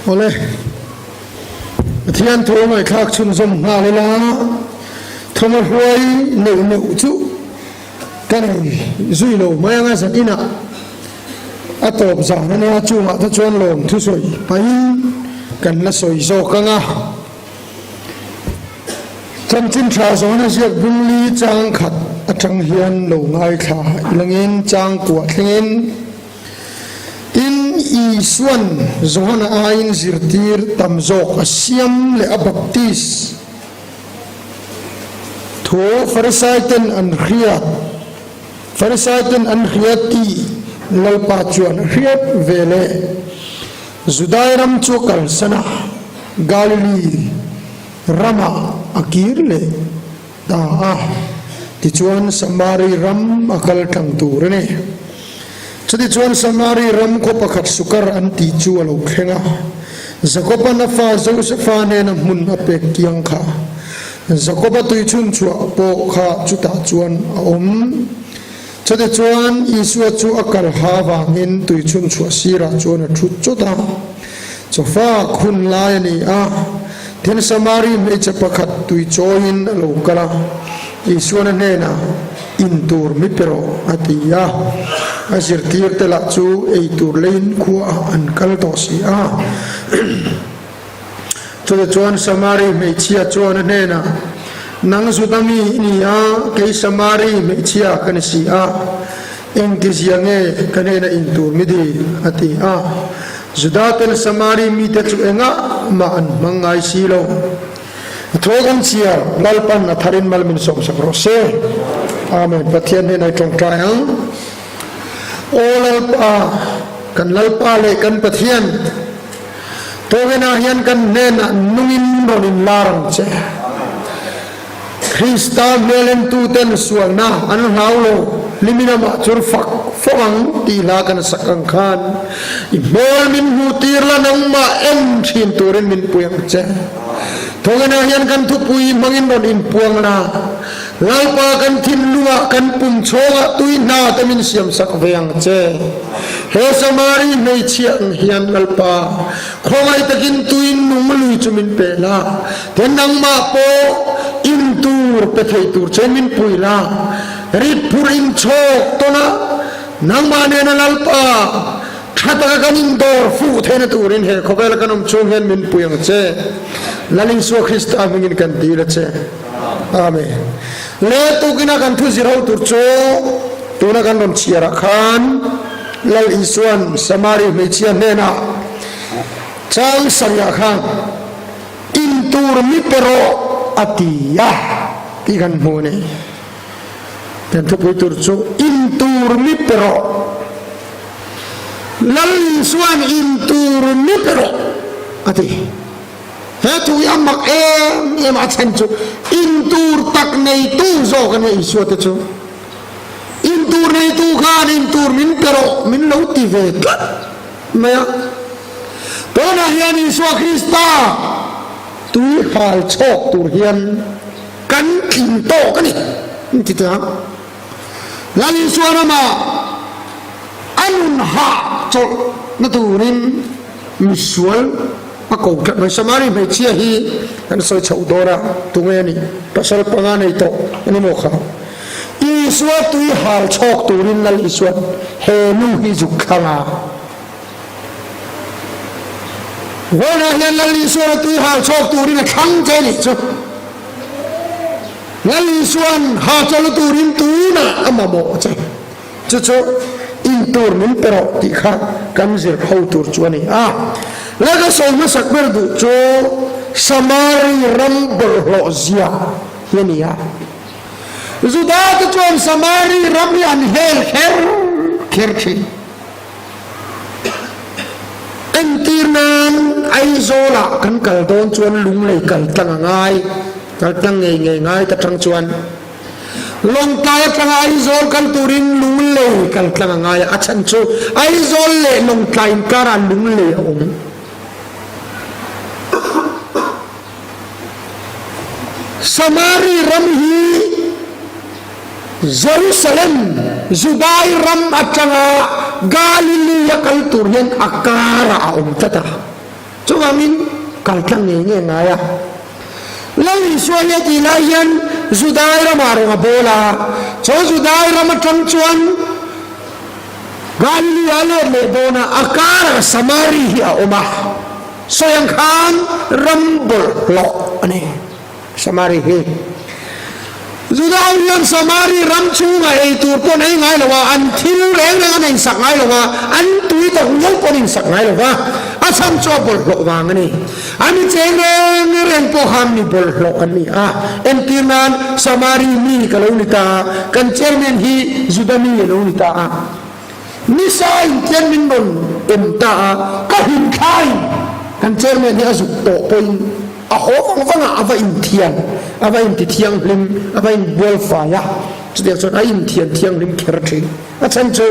Awle, Pathian thu ngaihthlak chhunzawm nghal ila, thawma hruai neuh neuh chu ka nei zui lo mai anga zan inah a tawp zan ania chungah te chuan lawm thusawi pahin kan la sawi zawk anga. Chanchin tha zawna ziak bungli chang khat atang hian lo ngaithla ilangin chang kuah thlengin tin Isuan Johana aiin zirtir tam zawk a siam leh a baptis thu Farisaiten an hriat Farisaiten an hria tih Lalpa chuan a hriat ve leh Judai ram chu a kalsan a, Galili ramah a kir leh ta a, tichuan Samari ram a kal tlang tur a ni. Chutichuan Samari ram khaw pakhat Sukar an tih chu a lo thleng a, Jakoba'n a fa Josefa hnena hmun a pek kiang kha Jakoba tuichhun chhuah pawh kha chutah chuan a awm. Chutichuan Isua chu a kal ha avangin tuichhun chhuah sirah chuan a thut chawt a. Chawfak hun lai a ni a, tin Samari hmeichhe pakhat tui chawiin a lo kal a, Isuan a hnenah, In tur mi pe rawh, a ti a. A zirtirte lah chu ei tur leiin khuaah an kal tawh si a. Chutichuan Samari hmeichhia chuan a hnenah, Nang Juda mi i ni a, kei Samari hmeichhia ka ni si a, engtizia nge ka hnena in tur mi dil? a ti a. Juda ten Samari mite chu engah mah an hmang ngai si lo. A thaw kan chhiar, Lalpan a tharin mal min sawmsak rawh se. Amen. Pathian hnenah i tawngtai ang. Aw Lalpa, kan Lalpa leh kan Pathian, Tawngena hian kan hnenah nungin rawn inlar ang che. Krista hmelentuten sualna an hlau lo, hlimin amah chur fak fawk ang tih hla kan sak ang khan i hmel min hmuh tir la nangmah en thin turin min pui ang che. Tawngena hian kan thupui hmangin rawn inpuang la, Lalpa kan thinlungah kan pum chhawngah tui hna te min siamsak ve ang che. He Samari hmeichhia ang hian Lalpa, khawngaih takin tui nung lui chu min pe la, tin nangmah pawh in tur pe thei tur che min pui la, rit phur in chhawk tawn a, nangmah nena Lalpa tha taka kan indawr fuh theihna turin he khawvela kan awm chhung hian min pui ang che. Lal Isua Krista hmingin kan dil a che. Amen. Le tukina kan thu zir ho tur chu tuna kan rawn chhiarah khan Lal Isuan Samari hmeichhia hnenah chang sarihah khan in tur mi pe rawh a ti a tih kan hmu a ni. Kan thupui tur chu in tur mi pe rawh. Lal Isuan in tur mi pe rawh a ti. He thu hi a mak em em a, a chhan chu in tur tak neitu zawk a nia Isua te chu. In tur neitu khan in tur min pe rawh min lo ti ve tlat mai a. Tunah hian Isua Krista tui hal chhawk tur hian kan tling tawk a ni an ti ta. Lal Isua ramah a nun hah chawlhna turin misual a ko tlat mai. Samari hmeichhia hi kan sawi chhoh dawn a, tunge a nih? Pasal panga nei tawh a ni maw kha? Isua tui hal chhawk turin Lal Isua'n he nu hi zuk thlang a. Vawiinah hian Lal Isua'n a tui hal chhawk turin a thlang che a nih chu. Lal Isua'n hahchawlh turin tunah a mamawh che. Chu chu in tur min pe rawh tih kha kan zir ho tur chu a ni a. Lal ka sawi hmasak ber duh chu Samari ram bawlhhlawh zia hi a ni a. Juda te chuan Samari ram hi an hel kher kher thin. Entir nan Aizawlah kan kal dawn chuan Lunglei kal tlang a ngai, kal tlang ngei ngei ngai ta tang chuan Lawngtlai atanga Aizawl kal turin Lunglei kal tlang a ngai a, a chhan chu Aizawl leh Lawngtlai inkarah Lunglei a awm. Samari ram hi Jerusalem, Judai ram atanga Galilee a kal tur hian a karah a awm tlat a. Chuvangin kal tlang ngei ngei ngai a. Lal Isua hi a tih lai hian Judai ramah rawng a bawl a, chu Judai ram atang chuan Galili a let leh dawn a, a karah Samari hi a awm a, sawi ang khan ram bawlhhlawh a ni. Samari hi Juda ho hian Samari ram chhungah ei tur pawh an ei ngai lo a, an thil reng reng an insak ngai lo a, an tui tak ngawt pawh an insak ngai lo va, a chhan chu a bawlhhlawh vang a ni. A mi cheng reng reng pawh khan mi bawlhhlawh an ni a, entir nan Samari mi ka lo ni ta a, kan chairman hi Juda mi a lo ni ta a, nisa in tian min rawn em ta a, ka hlimthlain kan chairman hi a zuk tawh pawhin A haw vang vang a, a va inthian, a va inti thianghlim, a va inbual fai a, chutiang chuan a inthian thianghlim kher thin. A chhan chu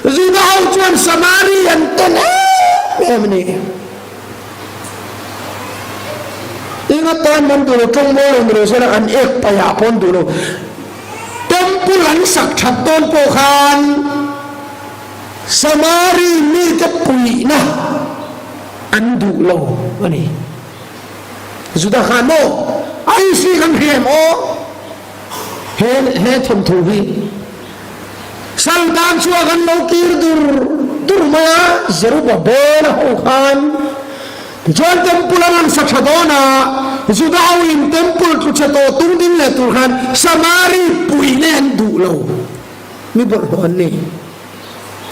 Juda ho chuan Samari an tawn em em a ni. Eng atan an duh lo, tawng mawi lo ni lo sela an ek paih ah pawh an duh lo. Temple an sak that dawn pawh khan Samari mite puihna an duh lo a ni. Juda khan maw IC kan hria em aw? He he thawnthu hi Saltan chhuak an lo kir dur dur mai a, Zerubbabel a ho khan tichuan temple an rawn sa tha dawn a, Juda ho in temple tlu chhe tawh tung ding leh tur khan Samari pui nge an duh lo mi bawlhhlawh an ni.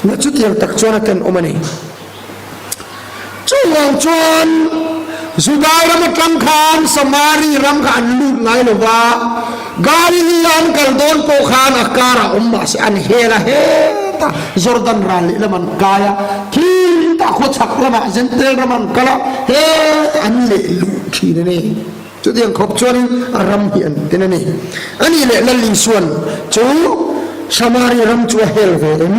Na chutiang tak chuan a tenawm a ni. Chuvang chuan Judai ram atang khan Samari ram kha an lut ngai lo va, Galilee an kal dawn pawh khan a karah awm mah se an hel a heta Jordan ral lehlam an kai a, khitah khawchhak lamah Jentail ram an kal a, heta an leh luh thin a ni. Chutiang khawp chuanin a ram hi an tin a ni. A nih leh Lal Isuan chu Samaria ram chu a hel ve em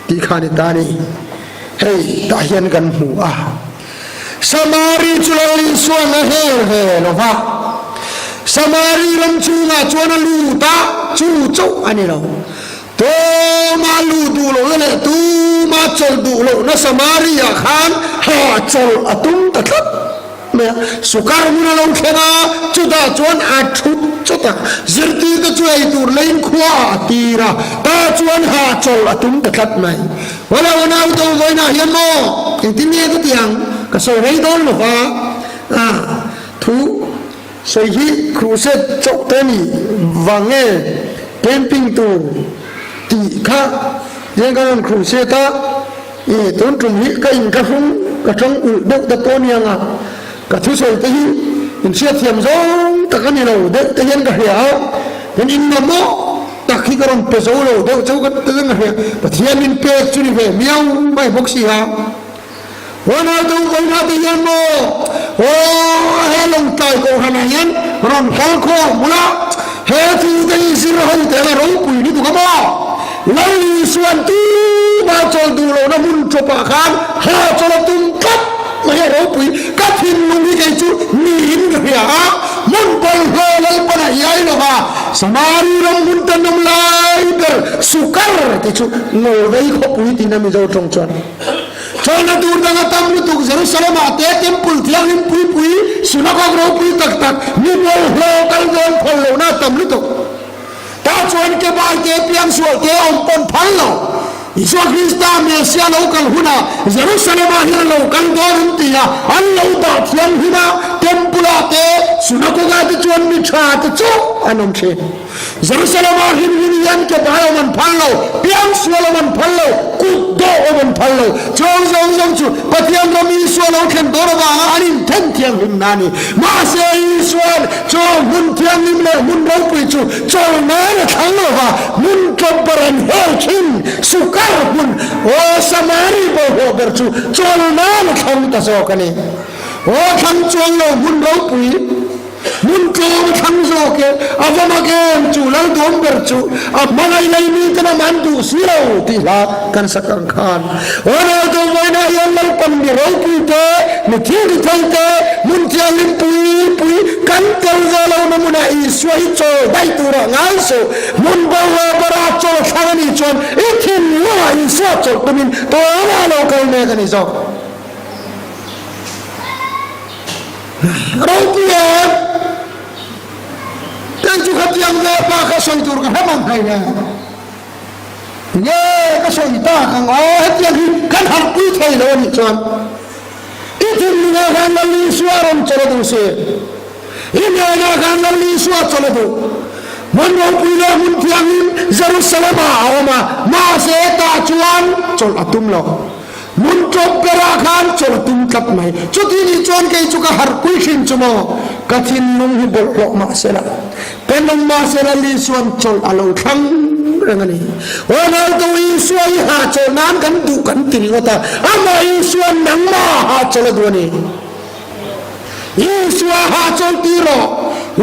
tih kha a ni ta a ni. Hei tah hian kan hmu a, Samari chu Lal Isuan a hel ve lo va, Samari ram chhungah chuan a lut a, chu chauh a ni lo. Tuma lut duh lohna leh tuma chawlh duh lohna Samaria khan ha chawlh a tum ta tlat mai a. Sukar hmun a lo thleng a, chutah chuan a thut chawt a, zirtirte chu ei tur leiin khuaah a tir a, tah chuan ha chawlh a tum ta tlat mai. Wala u nau to vawiinah hian maw engtin nge ka ti ang, ka sawi rei dawn lo va, a thu Sawi hi crusade chauh te ni vang nge camping tur tih kha tiang ka rawn crusade a, i tun tum hi ka in ka hrung ka tang ulh deuh te pawh aniang a, ka thusawi te hi in hriatthiam zawng tak a ni lo deuh te hian ka hria a, tin in mamawh tak hi ka rawn pe zo lo deuh chauh ka ti ka hria, Pathian min pek chu ni ve miau mai bawk si a. Huanau te u vawiin ah te hian maw aw he Lawngtlai Kohhran ah hian rawn kal khawm ula, he thu te hi zir ho te anga ropui lutuk a maw? Lal Isuan tuma chawl duh lohna hmun tawp ah khan ha chawl a tum tlat mai a ropui, ka thinlung hi kei chu niin ka hria a, hmun bawlhhlawh Lalpan a iai lo va, Samari ram hmun tenawm lai ber Sukar tih chu Norway khawpui tiin a Mizo tawng chuan. Chawlhna tur dang a tam lutuk Jerusalem-ah te Temple thianghlim pui pui, synagogue ropui tak tak, mi bawlhhlawh kal dawn phal lohna a tam lutuk. Tah chuan ke bai te, piangsual te awm pawn phal lo. Isua Krista Messiah lo kal hunah Jerusalem-ah hian a lo kal dawn an ti a, an lo dah thianghlim a, Temple-ah te, synagogue-ah te chuan mi tha te chu an awm thin. Jerusalem-ah hlim hlim hian ke bai awm an phal lo, piangsual awm an phal lo, kut dawh awm an phal lo. Chawng zawng zawng chu Pathian ram Isua lo thlen dawn avanga an inthen thianghlimna a ni. Mahse, Isua'n chawng hmun thianghlim leh hmun ropui chu chawl nan a thlang lo va, hmun tlawp ber an hel thin, Sukar hmun, aw Samari bawlhhlawh ber chu chawl nan a thlang ta zawk a ni. Aw thlang chuang lo hmun ropui. Hmun tlawm a thlang zawk e, a va mak em chu lal duam ber chu a hmangaih lei mi ten a man duh si lo tih hla kan sak ang khan aw nau deuh vawiinah hian Lalpan mi ropui te, mi thil ti thei te, hmun thianghlim pui pui kan tel ve lo na hmunah Isua hi chawl daih turah ngai suh, hmun bawlhhlawh bara chawl thlang a nih chuan i thinlungah Isua chawlh tumin tunah lo kal mek a ni zawk. Ropui em? Kei chu khatiang ve pa kha sawi tur ka hre mang hlei nen. Nge ka sawi tak ang aw, hetiang hi kan harhpui thei lo a nih chuan i thinlungah khan Lal Isua rawn chawlh a duh si. I hnenah khan Lal Isua chawlh a duh. Hmun ropui leh hmun thianghlim Jerusalem-ah a awm a, mahse tah chuan chawlh a tum lo. Hmun tlawp berah khan chawlh a tum tlat mai. Chuti nih chuan kei chu ka harhpui hrim chu maw? Ka thinlung hi bawlhhlawh mah sela, penawm mah sela Lisuan chawlh a lo thlang reng a ni. Ronaldo Isua hi hahchawlh nan kan duh kan ti ringawt a, amah Isuan nangmah hahchawlh a duh a ni. Isua hahchawlh ti rawh,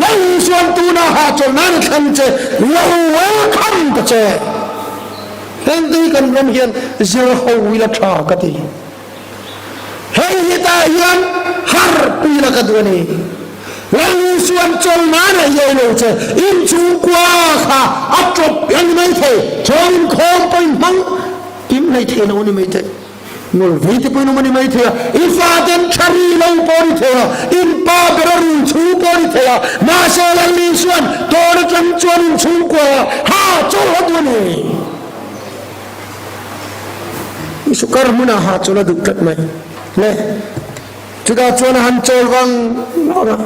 Lal Isuan tunah hahchawlh nan a thlang che, lo welcome ta che. Heng te hi kan ram hian zir ho ila tha ka ti. Hei hi tah hian har pui la ka duh a ni. Lal Isuan chawl nan a iai lo che, inchhungkua kha a tawp a ni mai thei, chuan inkhawm pawh in hmang kim hlei thei lo a ni mai thei. Ngol vei te pawhin awm a ni mai thei a, i faten tha ri lo pawh a ni thei a, in pa ber a rul chhu pawh a ni thei a, mahse Lal Isuan tawn atang chuan in chhungkua ah ha chawlh a duh a ni. Isu kar hmunah ha chawlh a duh tlat mai le. Chutah chuan a han chawl vang vang a,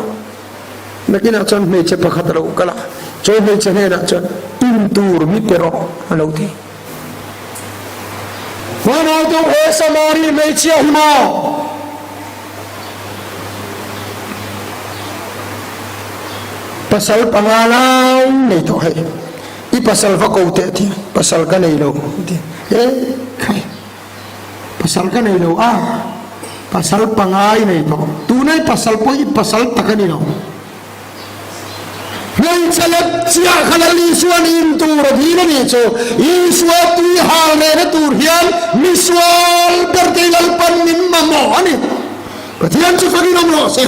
nakinah chuan hmeichhe pakhat a lo kal a, chaw hmeichhe hnenah chuan in tur mi pe rawh a lo ti. Hmanah deuh he Samari hmeichhia hi maw? Pasal panga lai nei tawh hei. I pasal va ko teh ti, pasal ka nei lo ti. E khai, pasal ka nei lo a, pasal panga i nei tawh. Tunai pasal pawh i pasal tak a ni lo. Hmeichhe lep chiah kha Lal Isuan in tur a dil a nih chu. Isua tui hal rehna tur hian misual ber te Lalpan min mamawh a ni. Pathian chu fakin awm rawh se.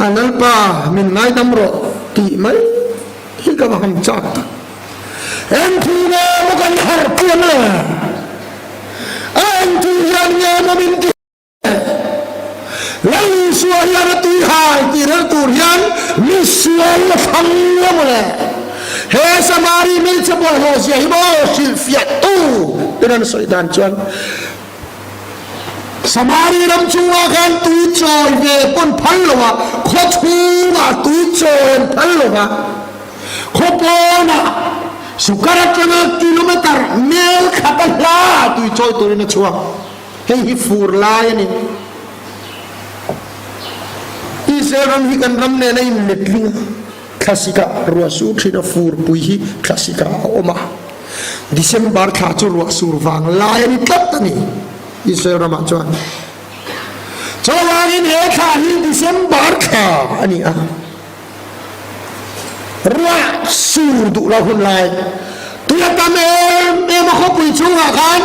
A Lalpa min ngaidam rawh tih mai hi ka va han chak tak. Eng thu nge maw kan harh pian le? A eng thu hian nge maw min ti le? Lal Isua hian a tui hai tih rel tur hian misual la thlang nge maw le? He Samari hmeichhe bawlhhlawh zia hi maw hrilhfiah tu ten an sawi dan chuan Samari ram chungah khan tui chawi ve pawn phal lo a, khaw chhungah tui chawi an phal lo va. Khaw pawnah Sukar atanga kilometre mel khat a hla tui chawi turin a chhuak. Hei hi fur lai a ni. Israel ram hi kan ram nen a inletling a, thlasikah ruah sur thin a, furpui hi thlasikah a awm a. December thla chu ruah sur vang lai a ni tlat a ni Israel ramah chuan. Chuvangin he thla hi December thla a ni a. Ruah sur duh lo hun lai tui a tam em em a, khawpui chhungah khan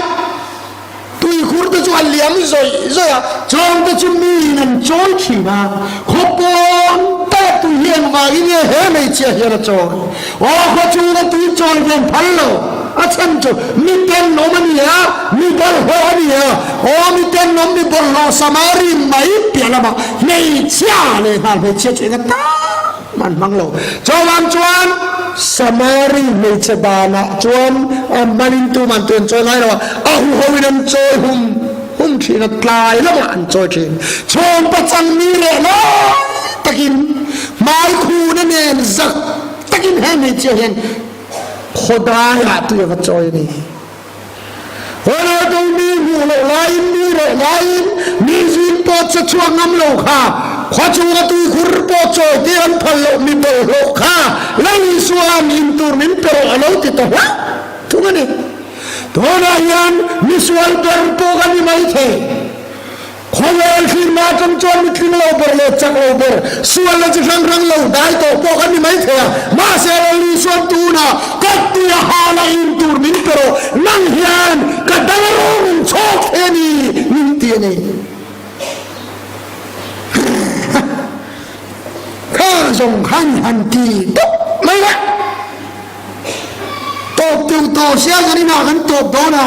tuikhur te chu a liam zawih zawih a, chawng te chu miin an chawi thin a, khawpawn tak tui hi engvangin nge he hmeichhia hian a chawi? Aw khaw chhunga tui chawi ve an phal lo, a chhan chu mi tenawm a ni a, mi bawlhhlawh a ni a, aw mi tenawm mi bawlhhlawh Samari mai piah lamah hmeichhia leh nghal hmeichhia chu enga tak an hmang lo. Chuvang chuan Samari hmeichhe danah chuan a manin tuman tui an chawi ngai lo a, a huhoin an chawi hum hum thin a, tlai lamah an chawi thin. Chhawng pachang mi reh lai takin hmaikhuna nen zak takin he hmeichhia hian khawdaiah tui a va chawi a ni. Ronaldo mi hmuh loh laiin mi reh laiin mi zing pawh che chhuak ngam lo kha khua chunga tuikhur pawh chawi te an phal loh mi bawlhhlawh kha Lal Isua'n in tur min pe rawh a lo ti ta hlauh thung a ni. Tunah hian misual ber pawh ka ni maithei. Khawvel hlimna atang chuan mi tling lo ber leh chak lo ber, sual la chi hrang hrang lo dai tawh pawh kan ni mai thei a. Mahse Lali chuan tunah ka tui a hal a in tur min pe rawh, nang hian ka dang a rawng in chhawk thei a ni min ti a ni. Kha zawng khan han ti tawp mai le. Tawp deuh tawh sia kan inah kan tawp dawn a.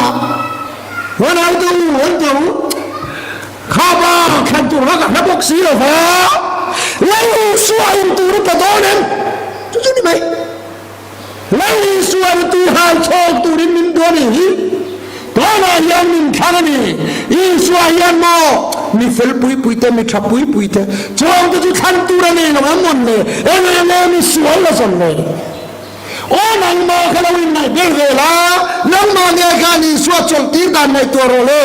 Huan au te u, an ti ang u. Kha pa thlan tur kha ka hre bawk si lo va, Lal Isua in tur i pe dawn em? Chu chu ni mai. Lal Isua in tui hal chhawk turin min duh a nih hi. Tunah hian min thlang a ni. Isua hian maw mi fel pui pui te, mi tha pui pui te, chuangte chu thlan tur a nei lo ang mawn le? Eng eng nge mi sual la zawn le? Aw nangmah kha lo inngaih ber ve la, nangmah nge khan Isua chawlh tir dan ngaihtuah rawh le,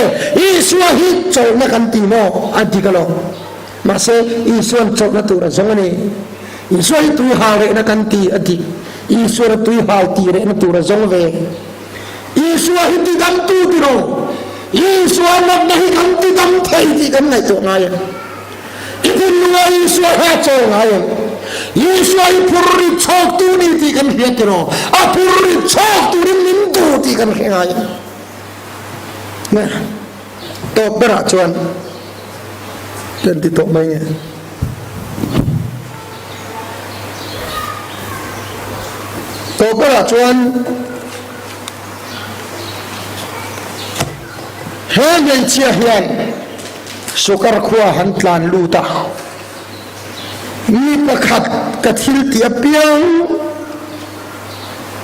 Isua hi chawlhna kan ti maw? A dik alawm. Mahse, Isua'n chawlhna tur a zawng a ni. Isua hi tui hal rehna kan ti a dik. Isua'n a tui hal tih rehna tur a zawng ve. Isua hi tidamtu ti rawh. Isua natna hi kan tidam thei tih kan ngaihtuah ngai em? I thinlunga Isua hi a chawl ngai em? Isua hi phurrit chhawktu ni tih kan hria ti rawh. A phurrit chhawk turin min duh tih kan hre ngai em? Nge tawp berah chuan kan ti tawh mai nge? Tawp berah chuan he hmeichhia hian Sukar khua han tlan lut a, mi pakhat ka thil tih apiang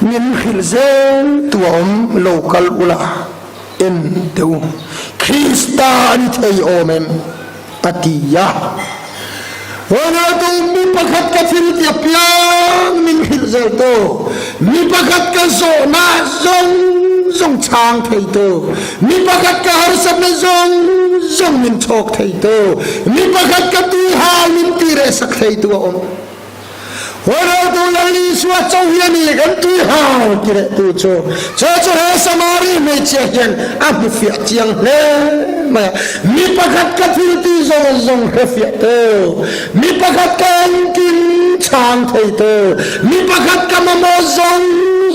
min hrilh zel tu a awm lo kal ula en teh u, Krista a ni thei awm em? a ti a. Ronaldo mi pakhat ka thil ti apiang min hrilh zel tu, mi pakhat ka zawhna zawng zawng chhang thei tu, mi pakhat ka harsatna zawng zawng min chhawk thei tu, mi pakhat ka tuihal min ti reh sak thei tu a awm. Ronaldo Lal Isua cho hi a ni kan tuihal ti leh tu chu. Chu chu he Samari hmeichhia hian a hmu fiah chiang hle mai a. Mi pakhat ka thil ti zawng zawng hre fiah tu, mi pakhat ka engkim chhang thei tu, mi pakhat ka mamawh zawng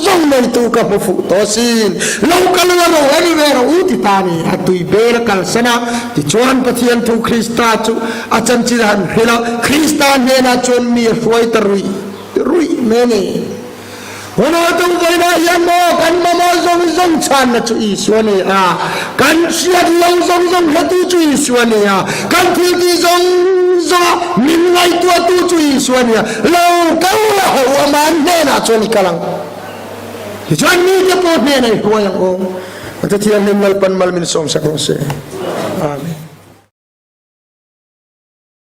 zawng nei tu ka hmu fuh tawh asin. Lo kal ula ro en ve rawh u ti ta a ni. A tui bel a kalsan a, tichuan Pathian thu Krista chu A chanchin a han hrilh a, Krista hnenah chuan mi a hruai ta ruih ruih mai a ni. Hunah tung vawiinah hian maw kan mamawh zawng zawng chhanna chu Isua a ni a, kan hriat lo zawng zawng hretu chu Isua a ni a, kan thil tih zawng zawnga min ngaihtuahtu chu Isua a ni a, lo kal la ho ama hnenah chuan i kal ang. Tichuan mite pawh hnenah i hruai ang aw. Pathian hlim Lalpan mal min sawmsak rawh se. Amen.